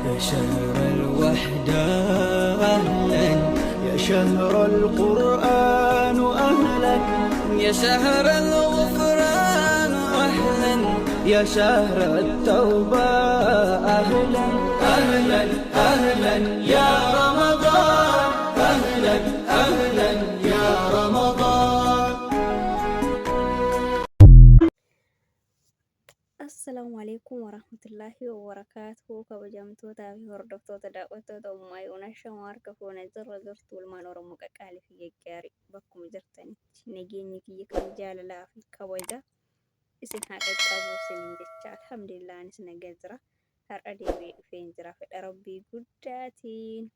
يا شهر الوحدة أهلا، يا شهر القرآن أهلا، يا شهر الغفران أهلا، يا شهر التوبة أهلا، أهلا أهلا يا رمضان، أهلا أهلا يا رمضان. Assalaamu alaikum warahmatullaahi wabarakaatuhu. Kabajamtootaa fi hordoftoota daawwattoota ummaa yoona shama harka fuuna jirra jirtu ilmaan Oromoo qaqaalii fi gaggaarii bakkuma jirtanitti nageenyi kiyya kan jaalalaa fi kabaja isin haa qaqqabu isiniin jecha. Alhamdulillah, anis nagaa jira. Har'a deebi'ee dhufeen jira. Fedha rabbii guddaatiin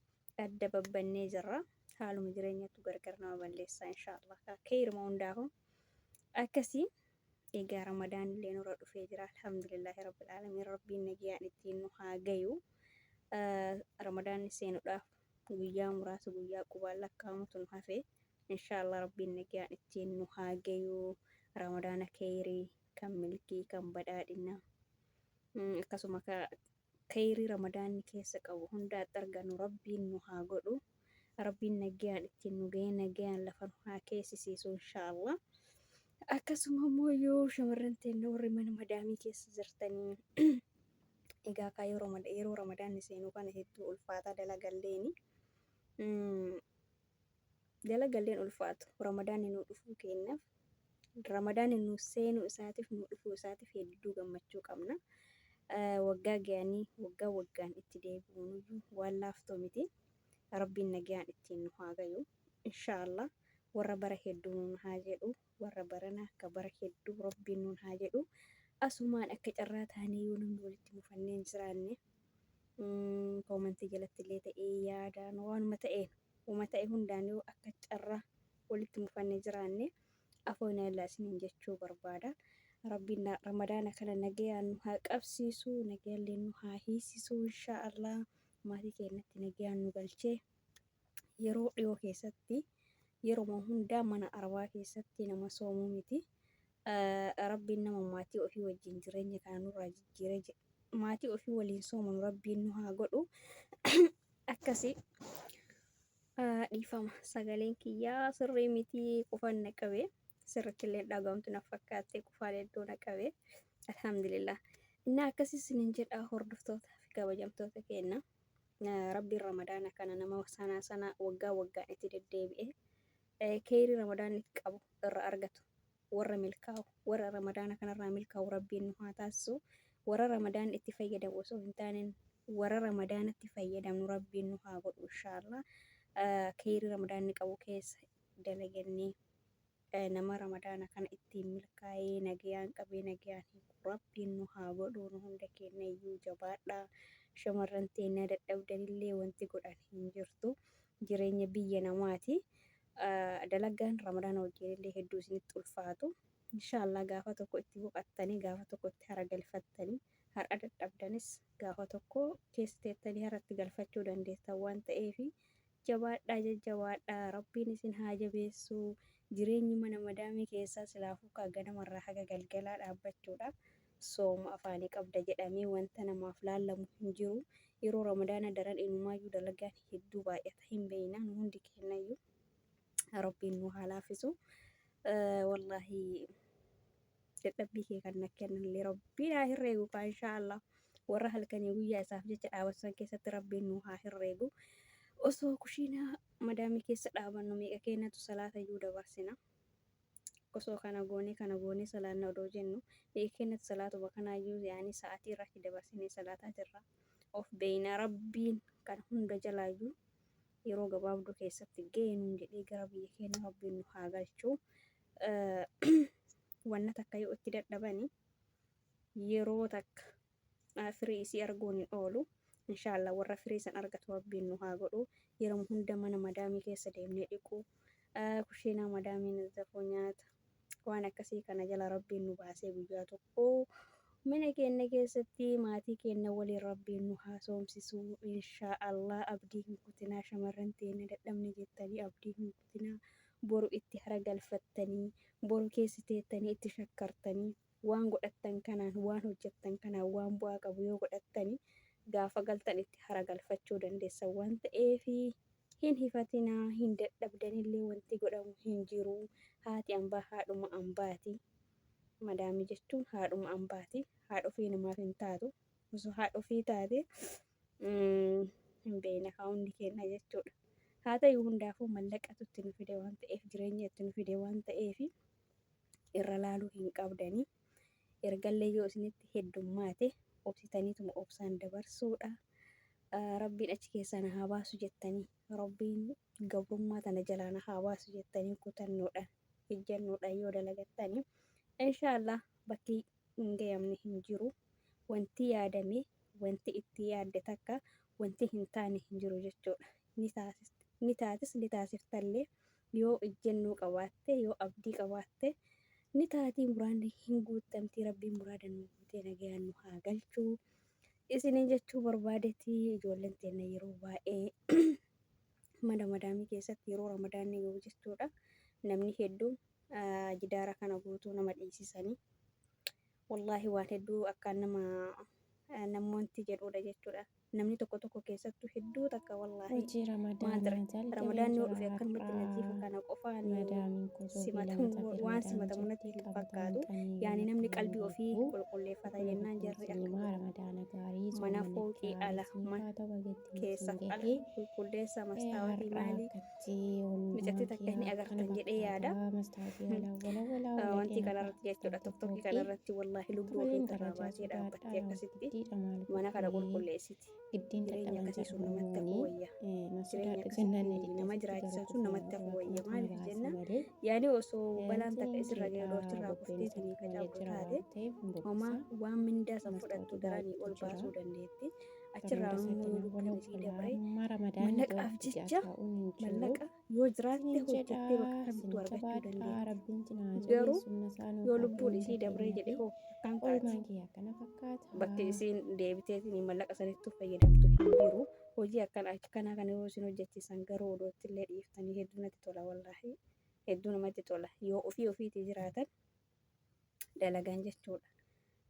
adda babbannee jirra. Haaluma jireenyattu gargar nama balleessaa. Inshaallah keyruma hundaafu akkasii. Egaa Ramadaan illee nurra dhufee jira. Alhamdulillaahi Rabbil Aalamiin. Rabbiin nagayaan ittiin nu haa gayu. Ramadaanni seenuudhaaf guyyaa muraasa, guyyaa qubaan lakkaa'amutu nu hafe. Inshaallah Rabbiin nagayaan ittiin nu haa gayu. Ramadaana kheyrii, kan milkii, kan badhaadhina, akkasuma kheyrii Ramadaanni keessa qabu hundaatti argannu Rabbiin nu haa godhu. Rabbiin nagayaan ittiin nu gahee nagayaan lafa nu haa keessiseesu inshaallah. Akkasuma immoo yoo shamarran teenna warri mana madaamii keessa jirtanii, egaa kaa yeroo Ramadaanni seenu kana hedduu ulfaataa dalagalleeni. Dalagalleen ulfaatu. Ramadaanni nu dhufuu keenyaaf, Ramadaanni nu seenuu isaatiif, nu dhufuu isaatiif hedduu gammachuu qabna. Waggaa gayanii waggaa waggaan itti deebi'uun waan laaftoo miti. Rabbiin nagayaan ittiin nu haa gayu. Inshaallah warra bara hedduu nuun haa jedhu. Warra barana akka bara hedduu Rabbiin nuun haa jedhu. Asumaan akka carraa taanee yoo namni walitti mufannee hin jiraanne, koomantii jalatti illee ta'ee yaadaan waanuma ta'een uma ta'e hundaan yoo akka carraa walitti mufanne jiraanne afoona illaa isiniin jechuu barbaada. Rabbiin Ramadaana kana nagayaan nu haa qabsiisu, nagayallee nu haa hiisisu inshaa Allah. Maatii keenyatti nagayaan nu galchee yeroo dhiyoo keessatti. Yeruma hundaa mana arabaa keessatti nama soomuu miti. Rabbiin nama maatii ofii wajjin jireenya kana nurraa jijjiiree maatii ofii waliin soomanu Rabbiin nu haa godhu. Akkasi, dhiifama, sagaleen kiyyaa sirrii miti, qufan na qabe. Sirriitti illee dhagahamtu na fakkaatte, qufaan hedduu na qabe. Alhamdulillah. Innaa akkasii isiniin jedha, hordoftoota fi kabajamtoota keenya. Rabbiin Ramadaana kana nama sanaa sana waggaa waggaan itti deddeebi'ee keeyrii Ramadaanni qabu irra argatu, warra milkaa'u, warra Ramadaana kanarraa milkaa'u Rabbiin nu haa taasisu. Warra Ramadaan itti fayyadamu osoo hin taane warra Ramadaanatti fayyadamnu Rabbiin nu haa godhu inshaallah. Keeyrii Ramadaanni qabu keessa dalagannee nama Ramadaana kana ittiin milkaa'ee nagayaan qabee nagayaan hiiku Rabbiin nu haa godhu nu hunda keenya iyyuu. Jabaadhaa shamarran teenya, dadhabdanillee wanti godhan hin jirtu. Jireenya biyya namaati. Dalagaan Ramadaana wajjin illee hedduu isinitti ulfaatu. Inshaallah gaafa tokko itti boqattanii, gaafa tokko itti hara galfattanii, har'a dadhabdanis gaafa tokko keessa teettanii haratti galfachuu dandeessan waan ta'eefi jabaadhaa, jajjabaadhaa. Rabbiin isin haa jabeessu. Jireenyi mana madaamii keessaa silaafuu kaa ganamarraa haga galgalaa dhaabbachuudha. Sooma afaanii qabda jedhamee wanta namaaf laallamu hin jiru. Yeroo Ramadaana daran inumaayyuu dalagaan hedduu baay'ata, hin beeyna nu hundi keennayyuu. Rabbiin nu haa laaffisu. Wallaahi dadhabbii kee kan na kennanillee Rabbiin haa herreegu kaa inshaa Allah. Warra halkanii guyyaa isaaf jecha dhaabatu san keessatti Rabbiin nu haa herreegu. Osoo kushiinaa madaamii keessa dhaabannu meeqa keenyatu salaata iyyuu dabarsina? Osoo kana goonee kana goonee salaanna odoo jennu meeqa keenyatu salaatuma kanaayyuu yaanii sa'aatii irratti dabarsinee salaataa jirra? Of beeyna. Rabbiin kan hunda jalaayyuu yeroo gabaabduu keessatti ga'e nuun jedhee gara biyya keenya Rabbiin nu haa galchu. Wanna takka yoo itti dadhabani yeroo takka firii isii arguun hin oolu. Inshaallah warra firii san argatu Rabbiin nu haa godhu. Yeroo hunda mana madaamii keessa deemnee dhiqu, kushiinaa madaamii nazzafuu, nyaata waan akkasii kana jala Rabbiin nu baasee guyyaa tokko mana keenya keessatti maatii keenya waliin Rabbiin nu haa soomsisu inshaa Allah. Abdii hin kutinaa shamarran teenya, dadhabne jettanii abdii hin kutinaa. Boru itti hara galfattanii, boru keessa teettanii itti shakkartanii, waan godhattan kanaan, waan hojjettan kanaan waan bu'aa qabu yoo godhattani Gaafa galtan itti hara galfachuu dandeessan waan ta'eef hin hifatinaa, hin dadhabdanillee wanti godhamu hin jiru. Haati ambaa haadhuma ambaati. Madaamii jechuun haadhuma ambaati. Haadha ofii namaaf hin taatu. Osoo haadha ofii taate hin beekna kaa hundi keenya jechuudha. Haa ta'u hundaafuu mallaqatu itti nu fide waan ta'eef jireenya itti nu fide waan ta'eef irra laaluu hin qabdanii. Ergallee yoo isinitti heddummaate obsitaniituma obsaan dabarsuudha. Rabbiin achi keessaa na haa baasu jettanii, Rabbiin gabrummaa tana jalaa na haa baasu jettanii kutannoodhaan, ejjannoodhaan yoo dalagattanii, inshaallah bakki hin gayamne hin jiru. Wanti yaadame, wanti itti yaadde takka wanti hin taane hin jiru jechuudha. Ni taatis ni taasiftallee yoo ejjennoo qabaatte, yoo abdii qabaatte ni taatii muraanni hin guuttamtii Rabbiin muraada nu guutee nagayaan nu haa galchuu isiniin jechuu barbaadeeti. Ijoolleen teenna yeroo baay'ee mana madaamii keessatti yeroo ramadaanni gahu jechuudha namni hedduun jidaara kana guutuu nama dhiisisanii wallaahi waan hedduu akkaan nama namoonti jedhudha jechuudha. Namni tokko tokko keessattuu hedduu takka wallaahi Hojii maal ramadaanaa ture jalqabee ramadaanni yoo jira dhufe akkanumatti najiifa har'aa. kana qofaan Madaamiin koo soobii lama simatamu tafe waan ramadaan simatamu natti jettee hin qabatamuun fakkaatu. qanii Yaani namni akka qalbii hin ofii beeku. qulqulleeffata Akkuma jennaan bifni jarri akka isiniimaa jedhu ramadaana gaarii mana soomana fooqii gaarii ala isiniif mana haa ta'u bageettiin isin keessaaf ala gahee. qulqulleessa mastaawatii Har'aa maalii akkatti micatti oolmaan takka ni kiyyaa akkana agartan jedhee yaada. fakkaata. Mastaawotii alaa wala walaa wala Wanti qeenaa kanarratti jechuudha mastaawotii toktokii fooqii. kanarratti wallaahi lubbuu Kabaleen ofiitirraa darajaa baatee sodaadhaa dhaabbattee akkasitti giddiidha maal mana kana godhee qulqulleessiti. giddiin Jireenya dadhaban akkasii jedha sun namatti hafu Oromooni. wayya. Na Jireenya sodaadha jennaan ni akkasitti didde nama asitti garuu jiraachisan sun kufee namatti hafu ofirraa wayya. kumatu na Maaliif baase jenna malee. yaani osoo balaan takka Isiniin isirra ga'e jedha achirraa bubbeenis kufteetiin akka malee ka cabdu jira taate waan ta'eef hin homaa bubbisa. waan mindaa san fudhattu Mastaawotii daranii baay'eetu ol jira. baasuu dandeetti. Achirraa Baranda immoo yoo isaa lubbuun wala isii walaa dabre amma ramadaanni mallaqaaf gahutti jecha taa'uun hin jiru. mallaqa yoo jiraatte Isiniin jedha hojjettee bakka isin kamittuu argachuu jabaadhaa dandeetti. rabbiin isin haa Garuu jabeessu humna isaa nuuf yoo haa lubbuun kennu isii dabree keenyaa jedhe fi hoo akkam taati? oolmaan kiyya akkana fakkaata. Bakki isiin deebiteetiin mallaqa sanittuu fayyadamtu hin jiru. Hojii akkana akkanaa kana yoo isin hojjechiisan garuu odootti illee dhiiftanii hedduu natti tola wallaahi. Hedduu namatti tola. Yoo ofii ofiitii jiraatan dalagan jechuudha.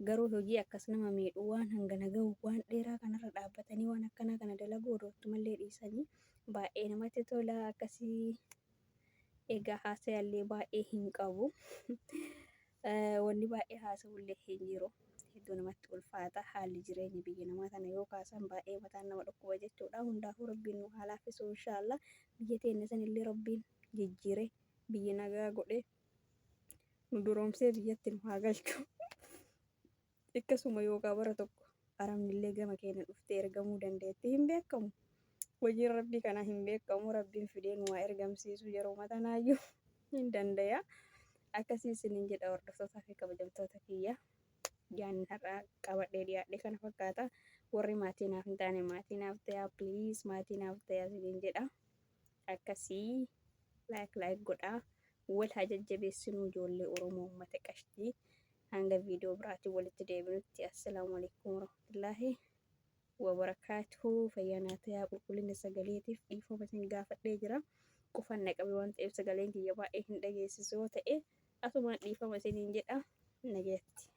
Garuu hojii akkas nama miidhu waan hangana gahu waan dheeraa kanarra dhaabbatanii waan akkanaa kana dalaguu odoottumallee dhiisanii baay'ee namatti tola akkasii. Egaa haasayallee baay'ee hin qabu. Wanni baay'ee haasa'ullee hin jiru. Hedduu namatti ulfaata. Haalli jireenya biyya namaa tana yoo kaasan baay'ee mataan nama dhukkuba jechuudha. Hundaafuu Rabbiin nu haa laaffisu inshaallah. Biyya teenya sanillee Rabbiin jijjiire biyya nagaa godhe nu duroomsee biyyatti nu haa galchu. Akkasuma yookaan bara tokko arabnillee gama keenya dhuftee ergamuu dandeetti hin beekamu. Hojiin Rabbii kana hin beekamu. Rabbiin fidee nu haa ergamsiisu yeroo matanaayyuu hin dandaya. Akkasii isiniin jedha hordoftootaa fi kabajamtoota kiyya. Yaanni har'aa qabadhee dhiyaadhe kana fakkaata. Warri maatii naaf hin taane maatii naaf ta'aa please maatii naaf ta'aa isiniin jedha. Akkasii like like godhaa. Wal haa jajjabeessinuu ijoollee Oromoo uummata qashtii. Hanga viidiyoo biraatiin walitti deebinutti assalaamu alaikum warahmatullaahi wabarakaatuhu. Fayyaa naa ta'aa qulqullina sagaleetiif dhiifama isin gaafadhee jira. Qufan na qabe waan ta'eef sagaleen kiyya baay'ee hin dhageessisu yoo ta'e asumaan dhiifama isiniin jedha nagayatti.